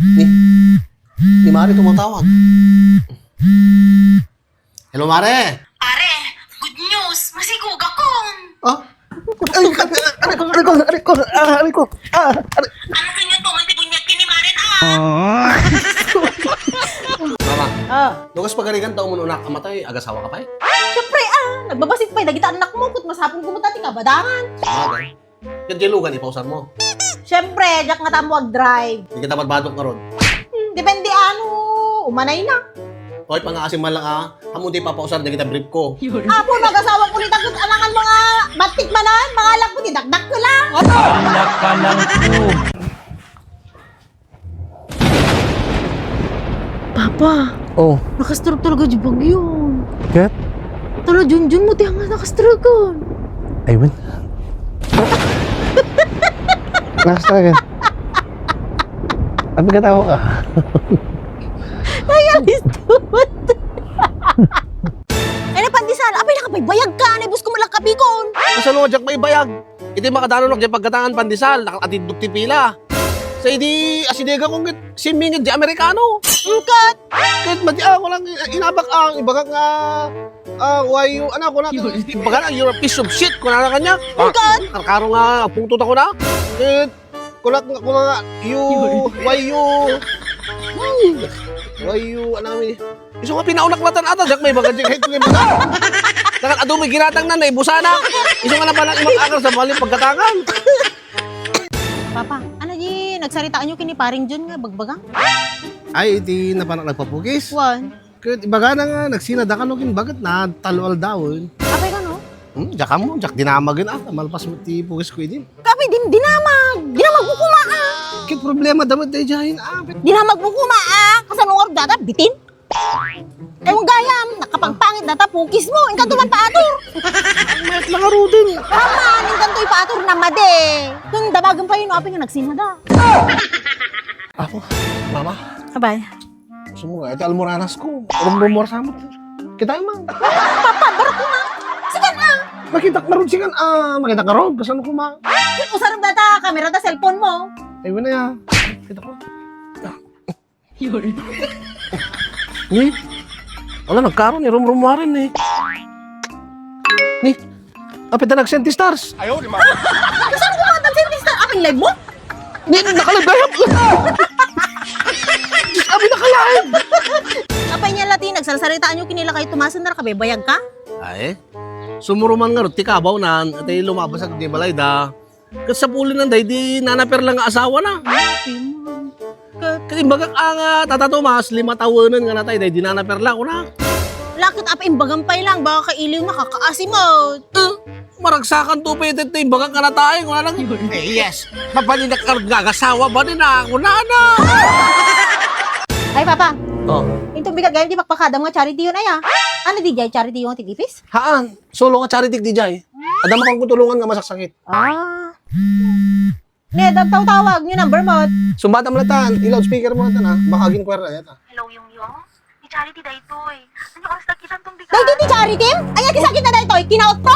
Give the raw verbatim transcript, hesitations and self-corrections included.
Ni, ni Mare tumatawag. Hello, Mare! Pare, good news! Masigugakon! Ah? Ay, aray ko, aray ko, aray ko, ah, aray ko, ah, aray. Ano kanya to? Mantibunyag kini Maren, ah! Mama, Ah, no kas pagarigan ta umun-unak, amatay, agasawaka pay? Siyempre, ah, nagbabassit pay dagiti annakmo, ket masapul koma ta ti kabadangan. Sabagay. Ket diay lugan, ipausar mo. Siyempre, diak ngata ammo agdrive. Di kita badbadok ngarud. Hmm, depende ano, umanayna. Oy, pangaasim man lang, ah. Ammom ti ipapausar dagiti brief ko. Apo, nagasawa ko ni tagut alangan mga batik manan, mga anak ko, ti dakdak ko lang. Anak ka ng pu- Papa, Oh, nakasturog talaga di bagyo. Ket? Tala, Junjun mo, ti nga nakastrugan. Ay, wen. Nakastrugan. Abi, katawa ka. Ay, alis tumat. Ay, na pandesal. Apay, nakabaybayag ka. Naibus ko malakapikon. Kasano nga diak maibayag? Iti makadanon diay paggatangan pandesal, nakatindog ti pila. Sa idi, asidega kong ket simminged diay Amerikano. Ket? Ket madi, ah, ko lang, inabak ang ibagak nga, ah, why you, ano, ko na, ibagak na, "You're a piece of shit," ko na kanya. Ket? Karkaro nga, pungtot ako na. Ket, ko na, ko na, "You, why you, why you, ano, mi-" Isu nga pinaunak latan ata, diak maibaga, diak hit ko ibaga. Nakan adu may ginatang na, naibusanak. Isu nga napanak imak akar sa bali paggatangan. Papa, ano di nagsaritaan nyo kini paring Jun nga bagbagang? Ay, iti napanak nagpapukis? Wan. Ket ibagana nga, nagsinada kano kin baket na, talo aldawen. Apay kano? Hmm, diak ammo, diak dinamagen, ah, malpas mo ti pukis ko idi. Kapi din dinamag! Dinamag mo kuma, ah! Ket problema damat daydiay, ah. Dinamag mo kuma, ah! Kasano nga data, bitin? Ewan gayam, nakapagpangit data, pukis mo, inkanto man paator! Ang mayat lang aruden. Aman, inkanto ipaator na madi. Kung damagan pa yun, apay nga nagsinada. Apo, mama. Abay. Sumura, iti almoranas ko. Rumrumor sa mo. Kita man. Papa, barok ko nga. Sikan, ah. Makita ka rod, sikan, ah. Makita ka rod, kasano ko ma? Usar data, kamera ta cellphone mo. Ay, wala ya. Kita ko. Ni? Wala, nagkaron, ni rumrumwarin, ni. Ni? Apay ta nag-send ti stars. Ayaw, di ma. Kasano ko matag-send ti stars? Apay live mo? Ni, nakalive, live. Diyos, abi, nakalive. Apay niya, Lati, nagsarsaritaan nyo kinila kay Tomasen, nakabaybayag ka? Ay, sumuruman nga rod, ti kabaw nan, ati lumabas ag di balay da. Ket sapulin nan, day, di nanaper lang nga asawa na. Ket imbagak a nga, Tata Tomas, lima tawenen nga natay, day, di nanaper lang, kuna. Lakit, apa imbagam pay lang, baka kailiw na, kakaasim, ah. Eh, maragsakan to pa iti, iti imbagak nga natay, kuna lang. Eh, yes, mapalinak ka nga agasawa ba din, ah, kuna na. Ay, Papa. Oh. Intong bigat gayam ti pakpakadam nga charity yun, ay, ah. Ano di jay charity yun, ti tipis? Haan, solo nga charity di jay. Adda makunkutulongan nga masaksakit. Ah. Ne, tawtawag ni number mo. Sumbatam latan, i-loudspeaker mo latan, ha? Baka agin kuwerda, yata. Hello, Yong Yong? Ni Charity daytoy. Ano oras na kitang tong bigat? Daytoy ti Charity? Aya ti sakit na daytoy, kinaot ko?